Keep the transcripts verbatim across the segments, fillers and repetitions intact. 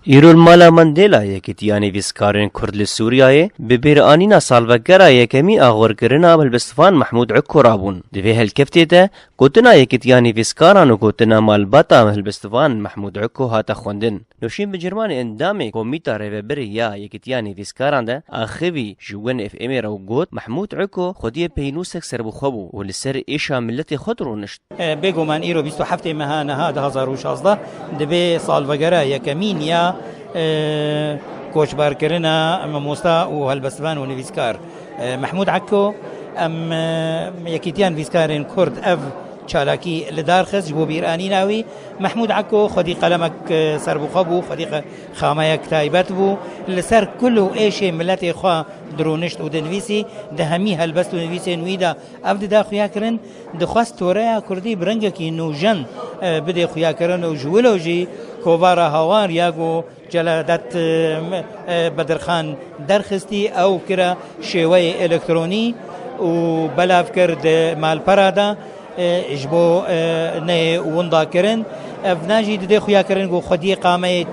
Îro li mala Mandela Yekîtiya Nivîskarên Kurd li Sûriyeyê bi bîranîna salvegera yekemîn a xwerkirina helbestvan Mehmûd Eko rabûn. Di vê helkeftê de gotina Yekîtiya Nivîskaran û gotina malbata helbestvan Mehmûd Eko hate xwendin. Nûşîn Bicirmanê endamê Komîta Rêvebirê ya Yekîtiya Nivîskaran de axivî ji Win F M'ê re û got, Mehmûd Eko xwediyê peynûsek serbixwe bû û li ser êşa miletê xwe dirûnişt. E, bêguman îro bîst û heftê meha niha du hazar û şazdeh dibe salvegera yekemîn ya, e, koçberkirina mamosta û helbestvan û nivîskar, e, Mehmûd Ekko. Em, e, Yekîtiya Nivîskarên Kurd ev çalakî li dar xist ji bo bîranîna wî. Mehmûd Ekko xwedî qelemek, e, serbixwe bû, xwedî xe-, xameyek taybet bû. Li ser kul û êşê miletê xwe dirûnişt û dinivîsî. Di hemî helbest û nivîsên wî de ev dide xuyakirin. Dixwest toreya kurdî bi rengekî nûjen, e, bidê xuyakirin û ji wilo jî kovara Hawar ya ku Celadet, e, e, Bedirxan derxistî, ew kire şêweyê elektronî û belav kir di malpera de, e, ji bo, e, neyê winda kirin. Ev na jî didê xuyakirin ku xwediyê qameyê,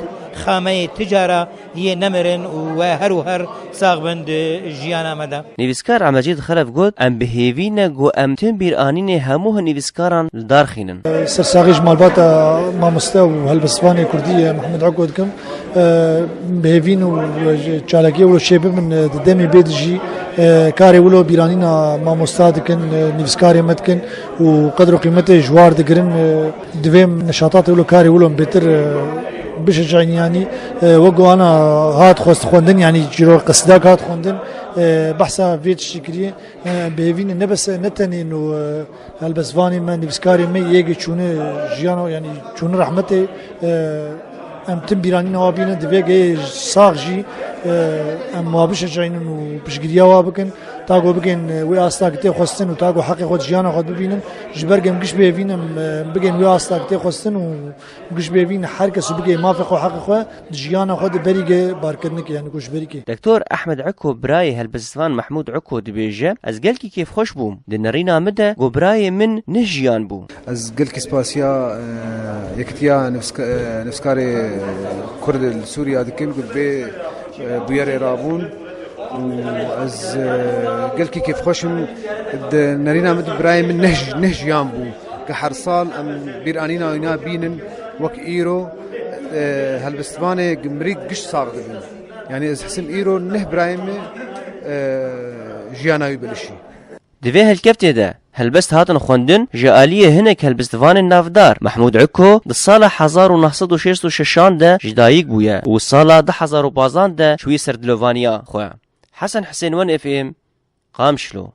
xameyê ticara yê nemirin û we her û her sax bin di jiyana me de. Nivîskar Emecîd Xelef got, em bi hêvî ne ku em tim bîranînê hemû hin nivîskaran li dar xînin. Sersaxî ji malbata mamoste û helbestvanê kurdî ye Mehmed Eko dikim. Bi hêvîn û çalakiyê wilo çê bibin, di demê bê de jî karê wilo bîranîna mamosta dikin, nivîskarê me dikin û qedr û qîmetê ji war digirin. Divê neşatatê wilo karê wilo bêtir bişeçeynin, yanî wek ku ana hat xwest xwendin, yanî çîrok qesidak hat xwendin, behsa vê tiştî kiriye. Bi hêvî ne, ne bes, ne tenê no, helbestvanê me, nivîskarê me yê ke çûne jiyana, yanî çûne rehmetê, em tim bîranîna wa bînin, divê ke sax jî em wa bişeçeynin û piştgiriya wa bikin, ta ku bikên wê asta ke tê xwestin û ta ku heqê xwe di jiyana xwe bibînin, ji ber ke em giş bi hêvîn em bikên wê asta ke tê xwestin û giş bi hêvîn her kes û bikê mafê xwe, heqê xwe di jiyana xwe de berî ke barkirinekê, yanî ku ji berî ke. Doktor Ehmed Eko, birayê helbestvan Mehmûd Eko dibêje, ez gelkî kêfxweş bûm. Di nerîna min de ku birayê min neh jiyan bû. Ez gelkî spasiya, e, Yekîtiya Nivska-, e, Nivskarê Kurd li Sûriya dikim ku vê, e, bûyerê rabûn. Û ez, e, gelkî kêfxweş im. Di nerîna min de birayê min neh, neh jiyan bû. Ke her sal em bîranîna wîna bînin wek îro, e, helbestvanê mirî giş sax dibin. Yanî ez hisim îro neh birayê min, e, jiyana wî bilişî. Di vê helkeftê de helbest hatin xwendin ji aliyê hinek helbestvanên navdar. Mehmûd Eko di sala hezar û neh sed û şêst û şeşan de ji dayik bûye û sala du hezar û pazdan de çûye ser dilovaniya xwe. Hesen Hisên, Wen F M, Qamişlo.